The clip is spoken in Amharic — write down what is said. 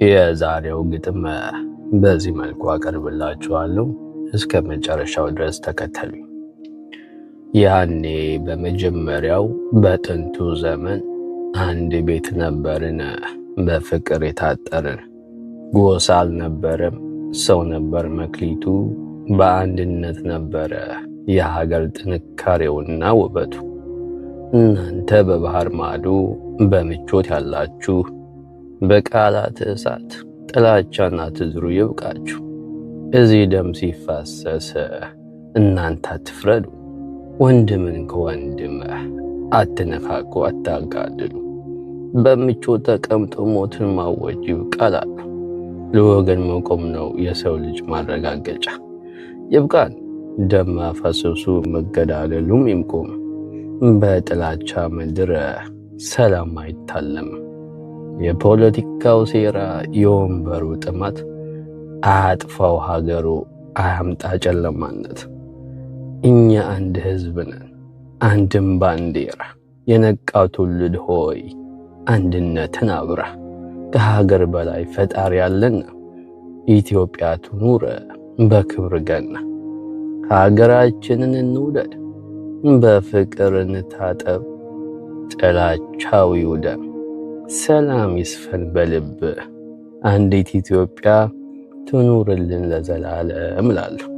የዛሬው ግጥም በዚህ መልኩ አቀርብላችኋለሁ። እስከ መጨረሻው ድረስ ተከተሉኝ። ያኔ በመጀመሪያው በጥንቱ ዘመን አንድ ቤት ነበርን፣ በፍቅር የታጠርን። ጎሳ አልነበረም፣ ሰው ነበር መክሊቱ። በአንድነት ነበረ የሀገር ጥንካሬውና ውበቱ። እናንተ በባህር ማዶ በምቾት ያላችሁ በቃላት እሳት ጥላቻና ትዝሩ ይብቃችሁ። እዚህ ደም ሲፋሰስ እናንተ አትፍረዱ። ወንድምን ከወንድም አትነካኩ፣ አታጋድሉ። በምቾት ተቀምጦ ሞትን ማወጅ ይብቃላል። ለወገን መቆም ነው የሰው ልጅ ማረጋገጫ። ይብቃን ደም ማፋሰሱ መገዳደሉም ይምቆም። በጥላቻ ምድር ሰላም አይታለም። የፖለቲካው ሴራ የወንበሩ ጥማት አያጥፋው ሀገሩ አያምጣ ጨለማነት። እኛ አንድ ህዝብ ነን፣ አንድም ባንዲራ። የነቃው ትውልድ ሆይ አንድነትን አብራ። ከሀገር በላይ ፈጣሪ ያለና ኢትዮጵያ ትኑር በክብር ገና። ሀገራችንን እንውደድ፣ በፍቅር እንታጠብ፣ ጥላቻው ይውደም፣ ሰላም ይስፈን በልብ። አንዲት ኢትዮጵያ ትኑርልን ለዘላለም እላለሁ።